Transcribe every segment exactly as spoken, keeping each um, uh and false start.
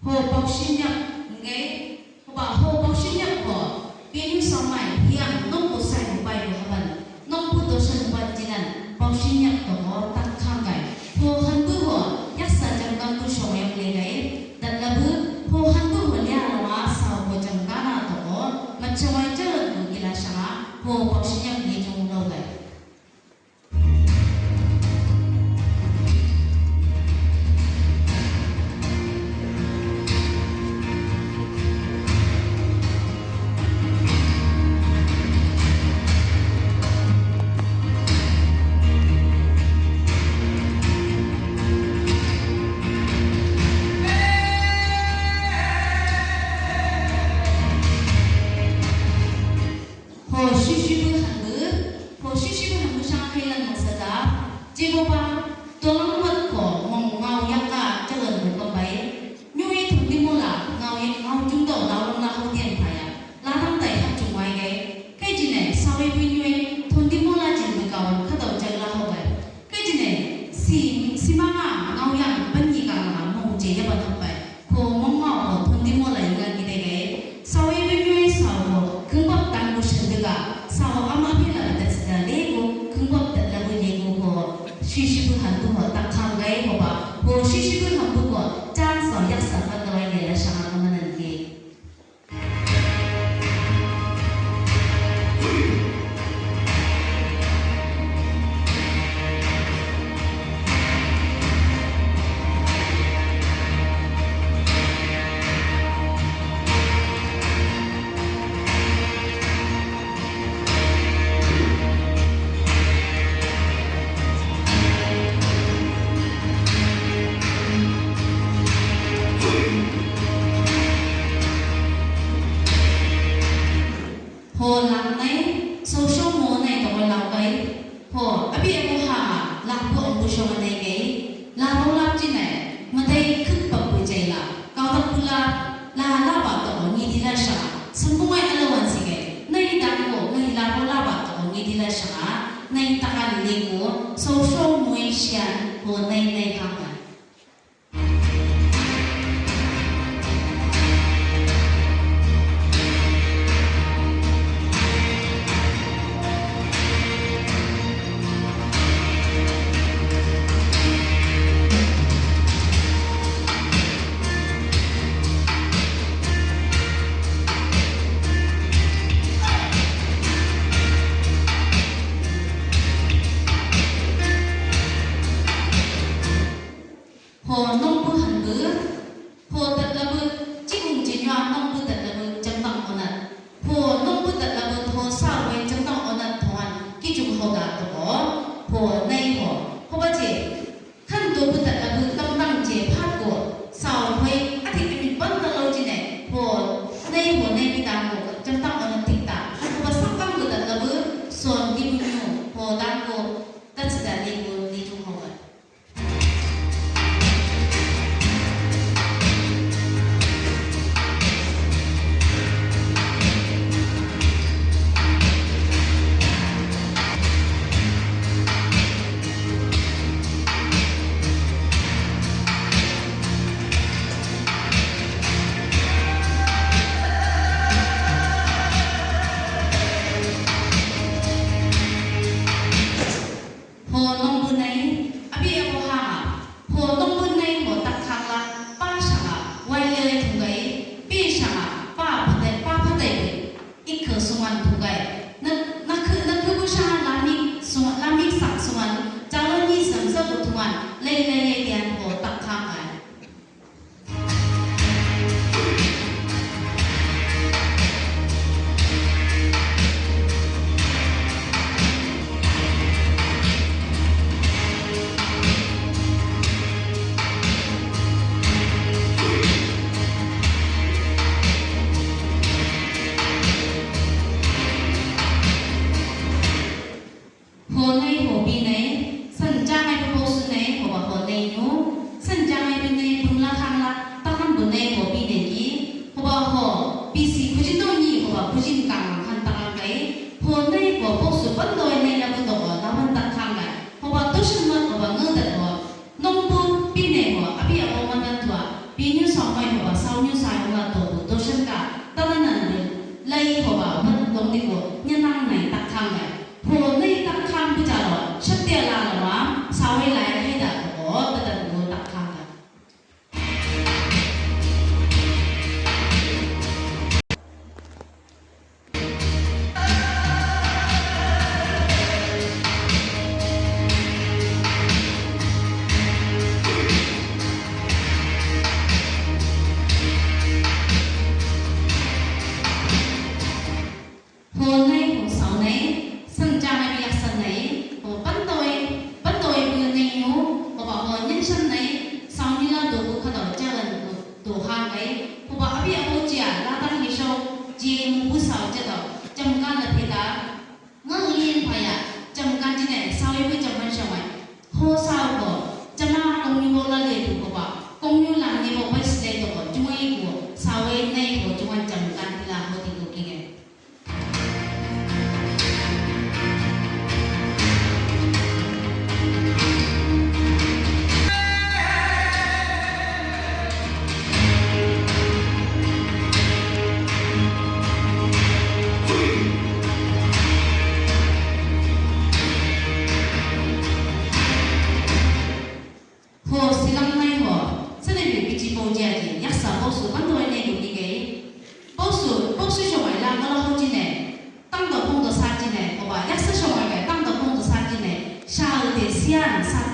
Ho Pausiniak ngai, hoba ho Pausiniak ho, Pinusau mai hiang nongku sai hubai hu haban, nongku dosan huban jinan, Pausiniak toko tak khanggai. Ho hanbu ho, yaksa jangkang tu shong yang legai, dan labu, ho hanbu ho lia lama sau ho jangkana toko, macam macam tu gila shanga, ho Pausiniak ni jong laugai. Ho shishibu hanbu, ho shishibu hanbu shang khailan maksada, Jehovah, tolang wat ko mong ngau yak ka jalan bu kambai, nyui thun di mola ngau yak ngau jung dau lau long la hau dian paya, la dang dai hap jung wai gai, kai jine, sawi bu nyui thun di mola jin bu kawan ka dau jang la hau gai. Kai jine, si, si manga ngau yang banyi ka nga mong je ya ba thap bai. Ko mong ngau ko thun di mola inga ki dai gai. Sawi bu nyui sau ko, kung bap tang bu shen de ga. Sau ama pila da sida le ko, kung bap da la bu le ko ko. Shishibu hanbu ho, tak khanggai ho ba. Ho shishibu hanbu ko, jang sau yak sa pat da wai le la shanga ko manan ke. Ho lak nai, social mo nai toko lak bai. Ho, abi abo ha, lak bo ang busyo manai gai. Lak bo lak jinai, matai kuk pag bujay la. Kau tak pula, la la ba toko ni di la siya. Sambung ay alawan sige. Nai dako, nai lak bo la ba toko ni di la siya. Nai takal ligo, social mo siya, ho nai nai haman. Ho nongpu hanbu, ho tatlabu, chikung chinyua nongpu tatlabu chamtang onat. Ho nongpu tatlabu ho sawai chamtang onat thoan kichung hoda toko. Ho nai ho. Ho bache, khan topu tatlabu chamtang je phat ko. Sawai atik ami banta lo jine. Ho nai ho nai kita ko chamtang onat tikta. Ho ba samtang ko tatlabu son dibunyu. Ho dan ko tatsida libu lichung hoda.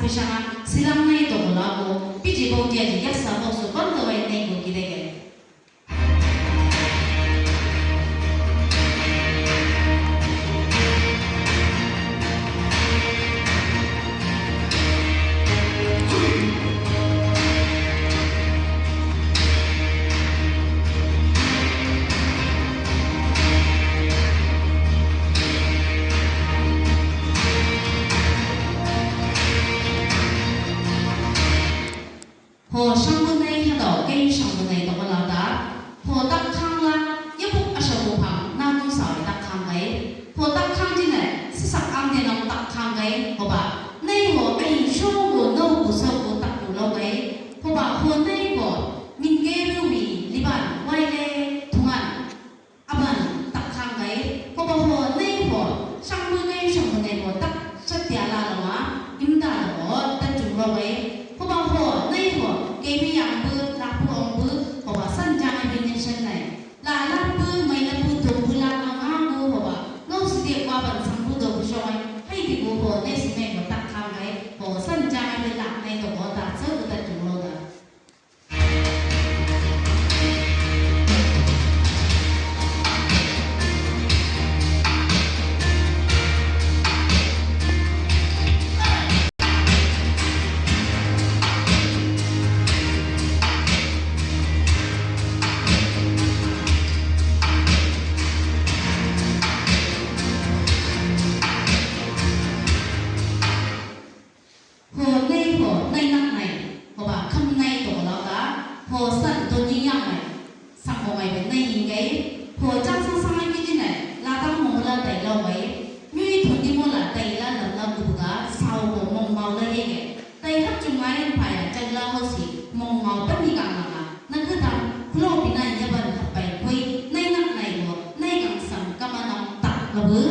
Pisanga silang nai toko lago, piji bau dia di yasa bau so bang tawai nai go kidege. Ho sangbu nai hadau, kei sangbu nai toko lau da. Ho tak khang la, yabuk asa bu phang, na tu sau tak khang gai. Ho tak khang di nai, sisak ang di nau tak khang gai, hoba. Nai ho, ai sho gu, nau gu, sau gu, tak gu lau gai. Hoba, ho nai ho, min ge ru wi, liban, wai le, tungan. Aban tak khang gai, hoba ho nai ho, sangbu nai sangbu nai ho tak satia la lama, imda ho, tak jung lo gai, hoba ho nai ho, kei mi yang bu, lak bu ong bu, hoba san jang ai bin nation nai. La lak bu, mai lak bu, dong bu lak lama bu, hoba, ngau si dia kua ban sangbu do bu shong ai, hai di bu ho, nai si mai ho tak khang gai, ho san jang ai bin lak nai to ho, tak sa bu tak jung lo da. Ho nai ho, nai nak nai. Hoba, kham nai to lau da. Ho san to ni yang nai. Sang ho ngai be nai ni ngai. Ho jang sang sang ngai ki ji nai. La dang mo la dai lau ngai. Nui to ni mo la dai la lam la gu ga. Sau ho mong mau la ye ngai. Dai hap chung ngai pa ya jang la ho si. Mong mau pa ni gang la. Nang kedam, kulo pina yaban hapai koi, nai nak nai ho, nai gangsam kamanang tak labu,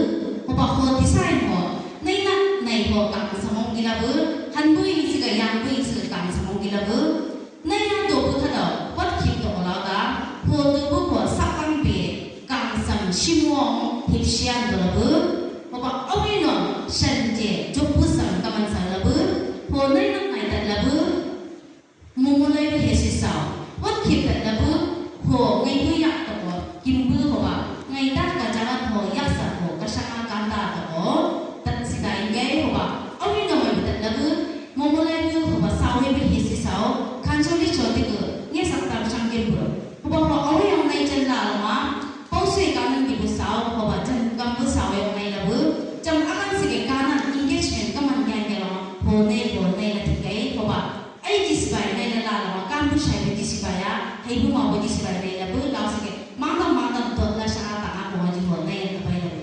hoba ho design ho, nai nak nai ho gangsam ong gilabu, han bui siga yang bui siga gangsam ong gilabu, nai yang dobu kadau, wat kip to lau da, ho dobu ho sapang pe, gangsam simuang hipsian do labu, hoba awino, sanje, jobu sam kaman sa labu, ho nai nak nai tak labu, Mumulai hesisau. Wat kip tak labu, ho, ngai hu yak toko, kimbu hoba, ngai tak kajalan ho, yaksa ho, kasanga kanda toko, tak sida inggai hoba, awino mai tak labu, mumulai hu hoba, sawe be hesisau, kansoli choti ku, ngai sak tam sang kimbu. Hoba ho, awi yang nai chen la lama, pause kanan kimbu sau, hoba, chen kambu sawe yang nai labu, jam akan sige kanan engagement kaman yang nai lama, ho nai, ho nai la tikai, hoba, Ai di sibai nai la la la, kan bu sai be di sibai a, hai bu ma bu di sibai nai la bu, lau sike, mangdam mangdam dot la sanga tanga ko ngaji ho nai la bai la bu.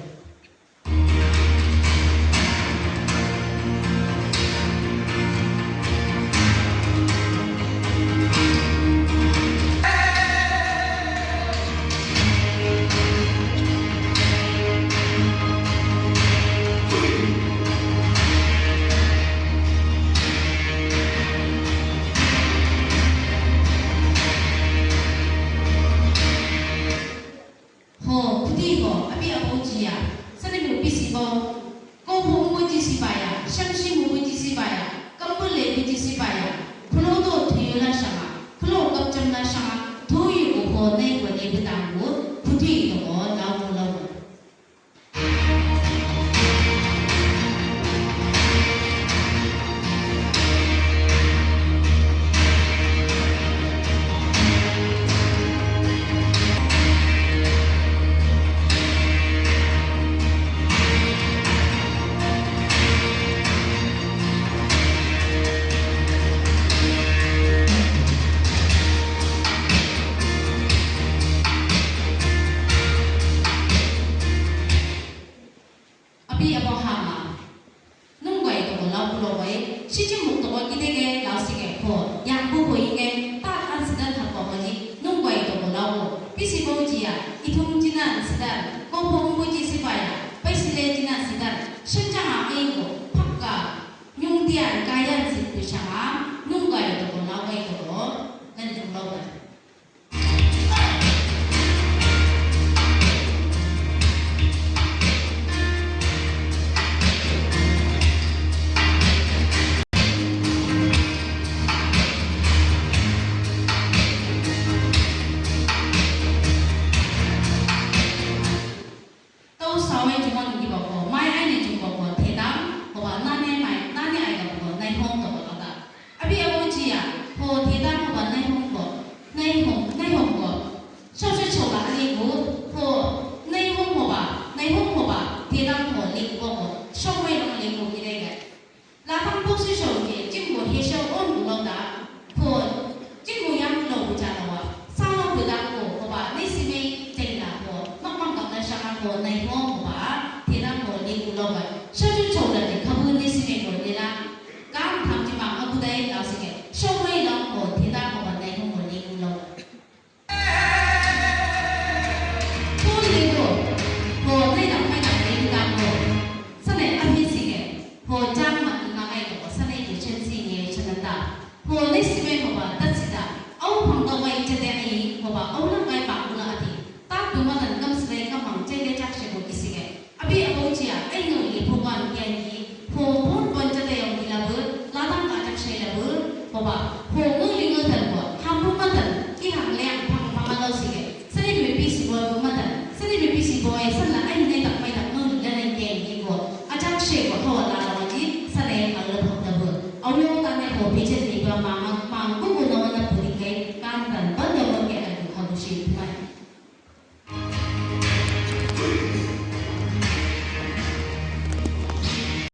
Ho, kudi ho, abi abo jia, sani mu bisi bau, ko ho mu ji sibaya, shamshi mu ji sibaya, kambule mu ji sibaya, kulo do tuyu la shama, kulo kapcham la shama, tuyu ko ho nei ko nei butangu, kudi ko ho lau ko lau. Abi abo hama. Nunggai toko lau kulo bai, sijimuk toko kidege lau sike ho, yang bubu inge, tak an sidan hako hoji, nunggai toko lau ko, bisi bau jia, itung jinan sidan, ko bau buji sibaya, bai sile jinan sidan, senjang a ingo, pakka, nyung dian kayan sit pisama, nunggai toko lau gai toko, nan jung lau gai. Ko nai si mai hoba, tat sita, au pang tau mai jete ai hoba, au lang kai pang gula ati. Tak tu matan kam sila kam mang jete jak se ko kisi ke. Abi abau jia, ai ngau li phoban kian ki, ho pon pon jete yang ki labu, ladang ka jak se labu, hoba, ho ngau li ngau tan ko, ham pun matan, ki ham leang pang pang lau si ke. Sani be pisi boy ko matan. Sani be pisi boy, san la ai nai tak mai tak ngun la nai ke ni ko. Ajak she ko hawa la la ji, sani ai ka la phak ta bu. Au lo ta nai ko pijet ni ba ma ma